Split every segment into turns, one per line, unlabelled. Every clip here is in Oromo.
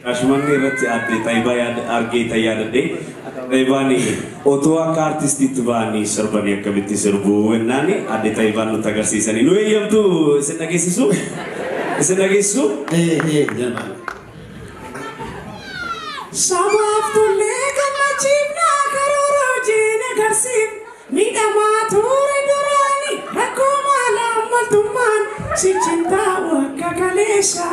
Shaashamannee irratti aadde Taayibaa argee yaadadhe. Taayibaan otoo akka artistiitti ba'anii sirbanii akkamitti sirbuu jennaan aadde Taayibaan nutti agarsiisanii. Nu eeyyamtu isin dhageessisu? Isin dhageessisu?
Sabaaf tollee gammachiifnaa karoora hojiin agarsiifna. Miidhamaa ture duraani rakkoo maalaa maltummaan sichin taa'u akka kaleessa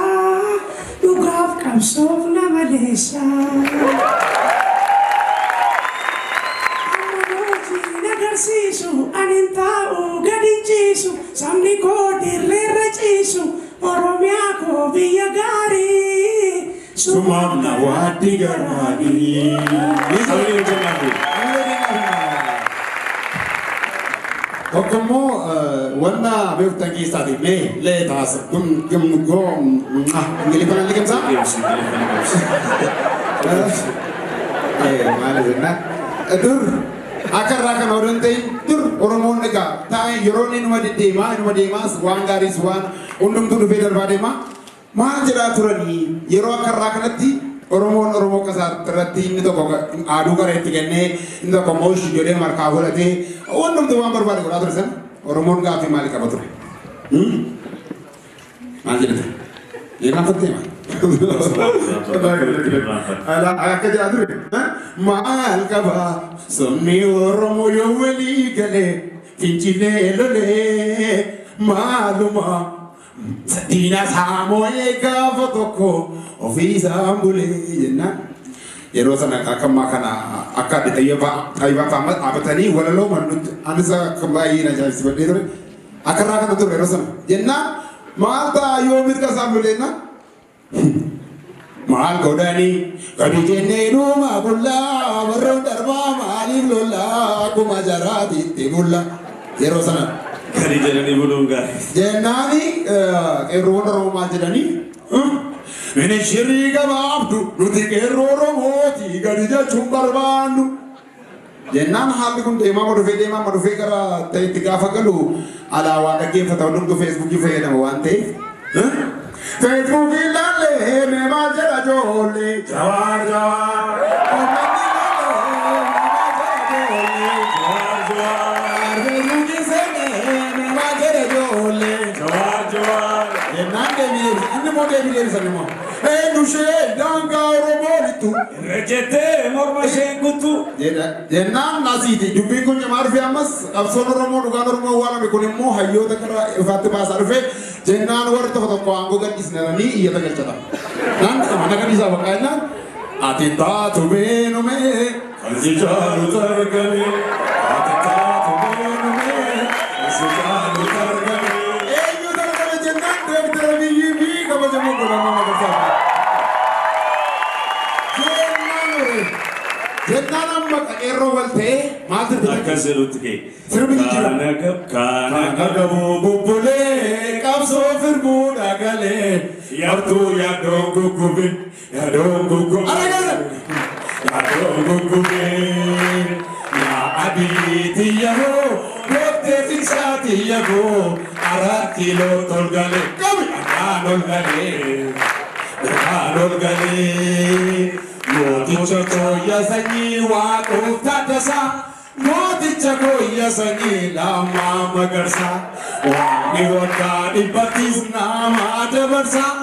dhugaaf qabsoof nama leessa. Amma hojiin agarsiisu ani hin taa'u gadi hin ciisu sabni koo dirreerra ciisu Oromiyaa koo biyya gaarii.
Sumaaf na waaddi garaanii.
Sabni hojjennaafi.
Tokko immoo wanna beektan keessaati mee lee taas gum gum gom ingiliffaan liqimsaa? Maali jennaan dur akka irraa kana odoo hin ta'in dur Oromoon egaa taa'ee yeroo inni inuma deddeemaa inuma deemaas waan gaariis waan hundumtuu dhufee darbaa deemaa maal jedhaa turanii yeroo akka irraa kanatti Oromoon Oromoo qasaa irratti inni tokko aaduu gara itti kennee inni tokko immoo ishii jedhee markaa godhatee hundumtuu waan barbaade godhaa ture sana Oromoon gaaffii maalii qaba ture? Maal jedhate? Irraanfattee maal? Akka jedhaa ture. Maal qaba sabni Oromoo yoo walii galee fincilee lolee maaluma diina saamo'ee gaafa tokko ofii isaan bulee jennaan. Yeroo sana akka ammaa kana akka adde Xayyibaa fa'aa dhaabbatanii walaloo mannutti anis akka baay'ee na ajaa'ibsiifadhee ture. Akka irraa kana ture yeroo sana jennaan maal ta'a yoo mirga isaan bulee jennaan. Maal godhanii gadi jennee dhuma bullaa warroon darbaa maaliif lollaa akkuma jaraatiitti bulla yeroo sana.
Gadi jedhanii buluun gaarii.
Jennaani qeerroowwan Oromoo maal jedhanii? Ministeerri gabaabdu nuti qeerroo Oromooti gadi jechuun barbaannu. Jennaan haalli kun deemaa dhufee deemaa dhufee gara ta'etti gaafa galu alaawaa dhaggeeffata hundumtuu feesbuukii fayyadama waan ta'eef. Feesbuukii laallee mee maal jedha ijoollee jawaar jawaar. Uummanni laallee mee maal jedha ijoollee
Jawaar jawaar.
Feesbuukii seenee mee maal jedha ijoollee.
Jawaar jawaar.
Jennaan deebii deebisa inni immoo deebii deebisan immoo. Eenyu ishee daangaa Oromoo littu.
Irra jettee morma isheen kuttu.
Jennaan asiiti dubbiin kun cimaa dhufe ammas qabsoon Oromoo dhugaan Oromoo awwaalame kun immoo hayyoota gara ifaatti baasaa dhufe jennaan warri tokko tokko aangoo gadhiisnanii iyyata galchata. Naan dhama na gadhiisaa bakka jennaan ati taatu beenume kan si caalu targame ati taatu beenume kan si caalu targame. Eenyu targame jennaan Dooktar Abiyyi fi kabajamoo godhamaa Magarsaa. Jennaan waree. Jennaan amma qeerroo wal ta'ee maal sirbi
Akkas jedhutti kee.
Sirbi jijjiirama.
Kaana
Kana gabuu bubbulee qabsoo firbuu dhagalee yartuu yaadoon guggube yaadoon guggube yaadoon guggube yaa adii tiyyaboo gooftee tiksaa tiyyaboo arat kiiloo tolgalee qabi dhagaan ol galee dhagaan ol galee mooticha kooyya sanyii waaquuf taaddasaa. Mooticha kooyya sanyii Lammaa Magarsaa. Waaqni waggaa dhibbattis nama dabarsaa.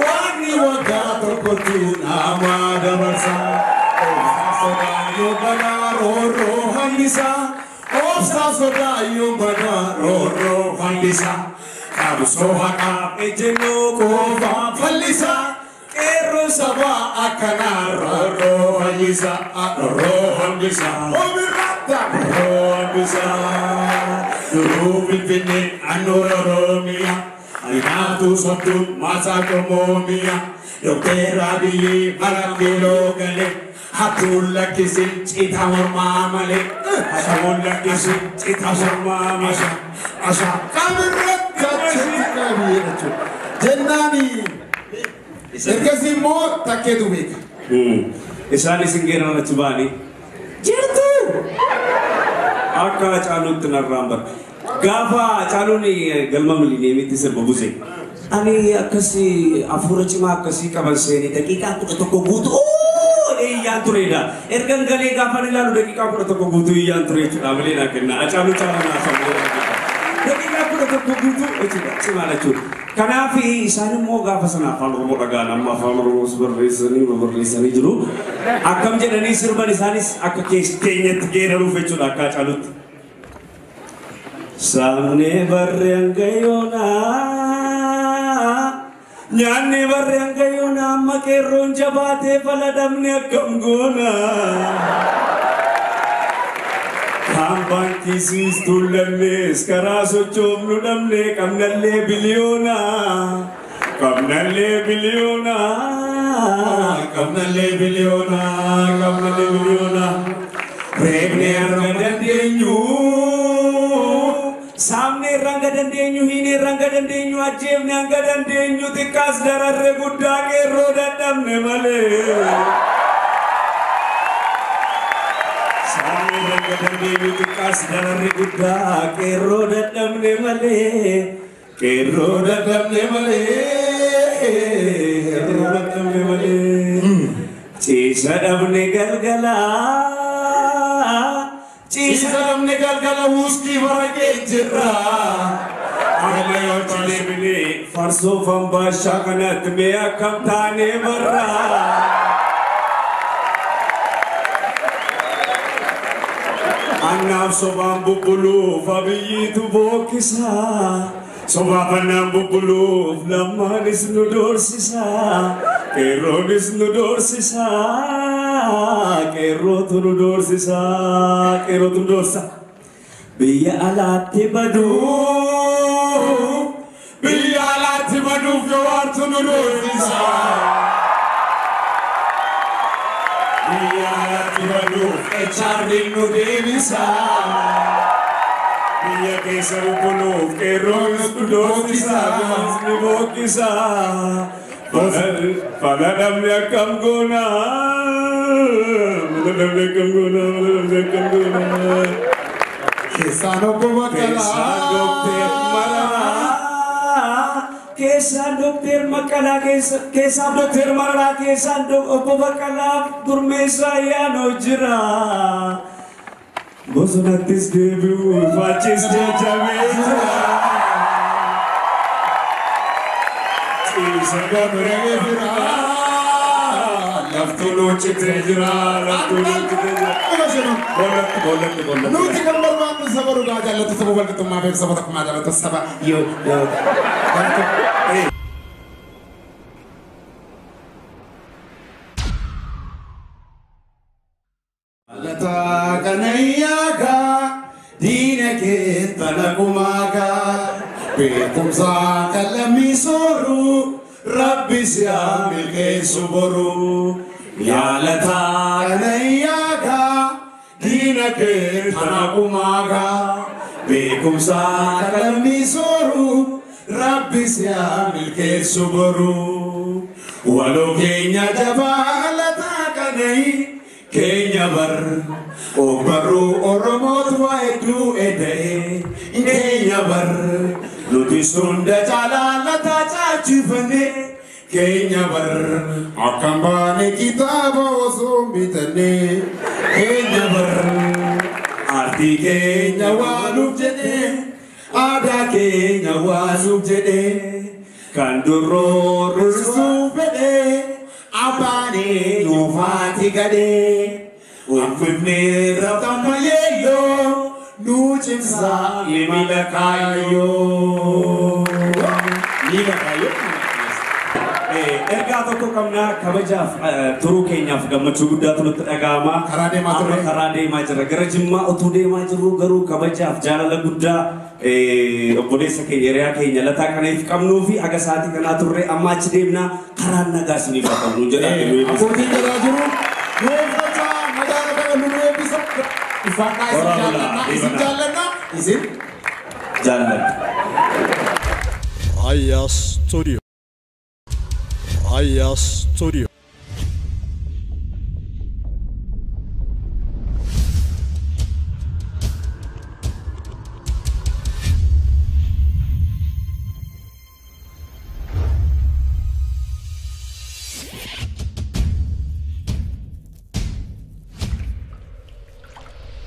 Waaqni waggaa tokkottis nama dabarsaa. Obsaa sodaa yoo banaa roorroo hambisaa. Obsaa sodaa yoo banaa roorroo hambisaa. Qabsoo haqaaf ejjennoo qofaa fallisaa. Qeerroo sabaa akkanaa roorroo hambisaa. Roorroo hambisaa. Omirratta roorroo hambisaa. Duruu Finfinnee handhuura Oromiyaa. Anaatu sobduun maasaa qomoomiyaa. Dookter Abiyyi bara kiiloo galee. Hattuun lakkisin cita mormaa malee. Hattuun lakkisin cita mormaa malee. Asha qamirratti achitti qabii jechuudha. Jennaani ergasii immoo takkeetu beeka.
Isaan isin geeran achi ba'anii
Jirtu.
akka Caaluutti narraan bara. Gaafa Caaluun galma milineemitti sirba buse. Ani akkasii hafuura cimaa akkasii qaban seenee daqiiqaa 11 guutuu iyyaan turedha. Ergan galee gaafa ilaalu daqiiqaa 11 guutuu iyyaan ture jechuudha. Amalee naa kenna. Hacaaluu caalaa naa amalee naa kenna. Daqiiqaa 11 guutuu jechuudha. Cimaa jechuudha. Kanaaf isaan immoo gaafa sana afaan Oromoo dhagaan amma afaan Oromoos barreessanii barreessanii jiru. Akkam jedhanii sirban isaanis akka keenyatti geeraruuf jechuudha akka Hacaaluutti. Sabni barri hanga yoonaa nyaanni barri hanga yoonaa amma qeerroon jabaatee fala dhabne akkam goona. Kaan baankii siis tuullannees karaa sochoofnu dhabne qabnallee biliyoona. Qabnallee biliyoona. Qabnallee biliyoona. Qabnallee biliyoona. Reebnee hanga dandeenyu. Saamnee hanga dandeenyu, hiinee hanga dandeenyu, ajjeefne hanga dandeenyu, xiqqaas dararre guddaa qeerroo dadhabne malee. Saamnee hanga dandeenyu, xiqqaas dararre guddaa qeerroo dadhabne malee. Qeerroo dadhabne malee. Qeerroo dadhabne malee. Ciisa dhabne galgalaa.
Ciisa dhabne galgala wuskii baragee jirra.
Amma yoo deebine farsoo fambaashaa kanatti mee akkam taanee barra. Annaaf sobaan bubbuluuf abiyyiitu bookkisa. Sobaaf annaan bubbuluuf lammaanis nu doorsisa. Qeerroonis nu doorsisa. Qeerrootu nu doorsisa. Qeerrootu nu doorsisa. Biyya alaatti baduuf.
Biyya alaatti baduuf jawaartu nu doorsisa. Biyya alaatti baduuf HR'n nu deebisa.
Biyya keessa bubbuluuf qeerroonis nu doorsisa. Nu bookkisa. Fala dhabne akkam goona. Fala dhabne akkam goona. Fala dhabne akkam goona.
Keessaan obbo
Keessaan Dookter
Baqqalaa.
Mararaa. Keessaan Dookter Maqalaa. Keessaan Dookter Mararaa. Keessaan obbo Baqqalaa Gurmeessaa Ayyaanoo jira. Bosonattis deebi'uuf achis jajjabee jira. Ciisa
Gamree jira.
Laftuu luuccitee jira. Laftuu luuccitee jira. Bollatti bollatti bollatti.
Nuti kan barbaannu saba dhugaa jaallatu, saba walqixxummaa beeku, saba tokkummaa jaallatu, saba yoo yoo. Lataa kanayyaa diina kee tana kumaagaa beekumsa kallamii sooruu rabbi si haa milkeessu boruu.
Yaalataa
Kanayyaa diina kee tana kumaagaa beekumsa kallamii sooruu rabbi si haa milkeessu boruu.
Waloo keenya
Jabaa lataa kanayi
keenya bar
Ogbarruu Oromootu waa hedduu eda'ee
keenya bar nuti sunda
caalaa lataa caalchifannee keenya bar akkam baane kitaaba osoo hin bitannee keenya bar
aartii
keenya
keenya
waanuuf jedhee aadaa keenya waanuuf jedhee
kan durroo
dursuu fedhee abbaan eenyuufaati gadhee.
Uffifnee
Rabtama yeeyyoo nuu cimsaa
miila kaayyoo. Miila kaayyoo. Ergaa tokko qabnaa kabajaaf turuu keenyaaf gammachuu guddaatu nutti dhaga'ama.
Karaa deemaa turre.
Amma karaa deemaa jirra. Gara Jimmaa utuu deemaa jirru garuu kabajaaf jaalala guddaa obboleessa keenya hiriyaa keenya Lataa Qana'iif qabnuu fi haga sa'aatii kanaa turre amma achi deemnaa karaan nagaa isiniif haa ta'u nuun jedhaa.
Abbootiin gadaa jiru nu eebbachaa magaala kana nu eebbisa. Uffannaa isin
Horaa bulaa,
jaallannaa isin
eebbana.
jaallannaa isin
Jaalladha.
Aya Studio. Aya Studio.